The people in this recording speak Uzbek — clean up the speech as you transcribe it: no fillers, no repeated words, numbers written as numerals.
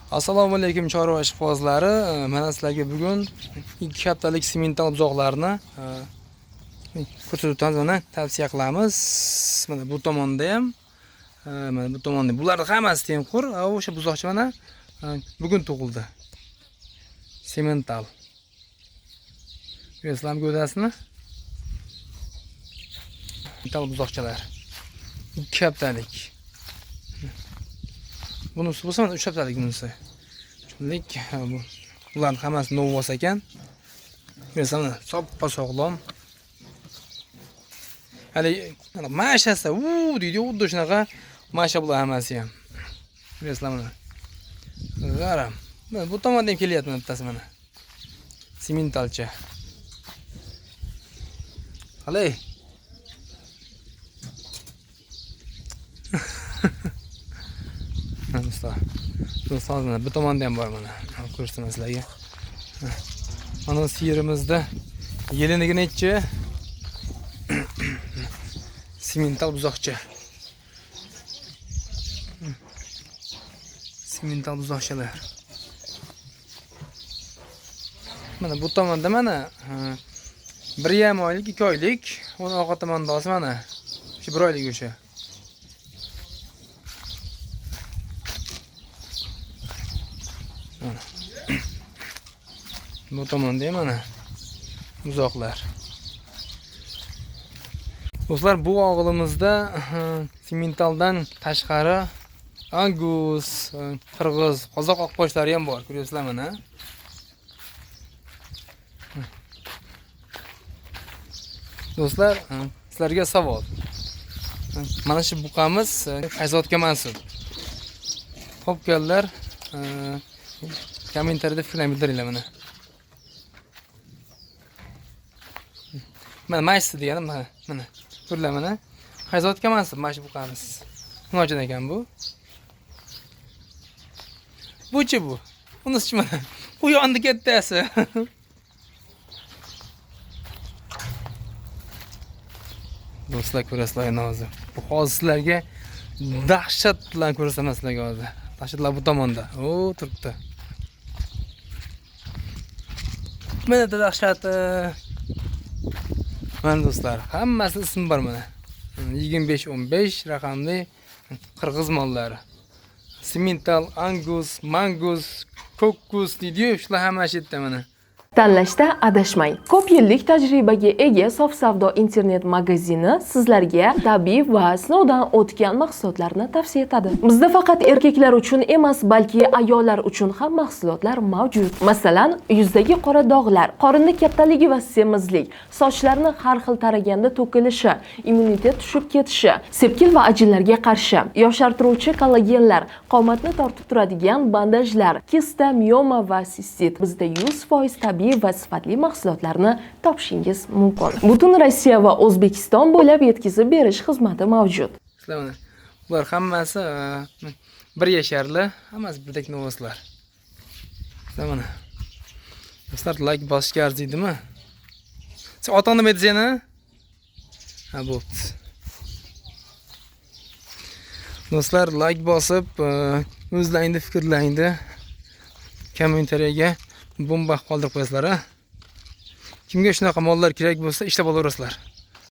Assalomu alaykum chorva ishqibozlari. Mana sizlarga bugun 2 haftalik simental buzoqlarni ko'rsatib o'tamiz, mana tavsiya qilamiz. Mana bu tomonda ham, mana bu tomonda. Bularning hammasi tengqur. O'sha buzoqcha mana bugun tug'ildi. Simental. Ko'rasizlarmi go'dasini? Simental buzoqchalar. 2 haftalik. Bunisi bo'lsa mana 3 haftalik bunisi. Shuningdek, bu bularning hammasi novvos ekan. Ko'rasizlar, mana soppa sog'lom. Hali mana mashasi, u deydi, xuddi shunaqa masha bular hammasi ham. Ko'rasizlar mana. G'aram. Mana bu tomondan ham kelyapti mana bittasi mana. Simentalcha. Qalay? Mana do'stlar. Do'stlar, mana bu tomonda ham bor mana. Ko'rsataman sizlarga. Mana sigirimizda yelinigi nechi? Simental buzoqcha. Simental buzoqchalar. Mana bu tomonda mana 1,5 oylik, 2 oylik, uni orqa tomondasi mana shu 1 oylik o'sha. Mana. Bu tomonda ham mana buzoqlar. Do'stlar, bu og'ilimizda simentaldan tashqari angus, qirg'iz, qozoq oqboshlari ham bor. Ko'ryapsizlar mana. Do'stlar, sizlarga savol. Mana shu buqamiz qaysi otga mansub? Topganlar kommentariyada fikrlarni bildiringlar mana. Mana maysi degani mana, mana. Ko'ringlar mana. Qaysi otga mansub mana shu buqamiz? Nima uchun ekan bu? Buchi bu. Unisi mana. U yondi kattasi. Do'stlar, ko'rasizlar endi hozir. Bu hozir sizlarga dahshat bilan ko'rsataman sizlarga hozir. Dahshatlar bu tomonda. O, turibdi. Mana dahshati. Mana do'stlar, hammasini ismi bor mana. 25-15 raqamli qirg'iz mollari. Simental, angus, mangus, kokkus deydi-yu, shular hammasi yerda mana. Tanlashda adashmang. Ko'p yillik tajribaga ega Sof Savdo internet magazini sizlarga tabiiy va sinovdan o'tgan mahsulotlarni tavsiya etadi. Bizda faqat erkaklar uchun emas, balki ayollar uchun ham mahsulotlar mavjud. Masalan, yuzdagi qora dog'lar, qorinni kattaligi va semizlik, sochlarni har xil taraganda to'kilishi, immunitet tushib ketishi, sepkil va ajinlarga qarshi, yoshartiruvchi kollagenlar, qomatni tortib turadigan bandajlar, kista, mioma va sistit. Bizda 100% tabiiy va sifatli mahsulotlarni topishingiz mumkin. Butun Rossiya va O'zbekiston bo'ylab yetkazib berish xizmati mavjud. Sizlar mana bular hammasi bir yasharli, hammasi birdek novvoslar. Sizlar mana. Do'stlar, like bosishga arziydimi? Sen otang nima edi seni? Ha, bo'pti. Do'stlar, like bosib, o'zlaringni fikrlaringni kommentariyaga bomba qoldirib qo'yasizlar, ha? Kimga shunaqa mollar kerak bo'lsa, ishlab olaverasizlar.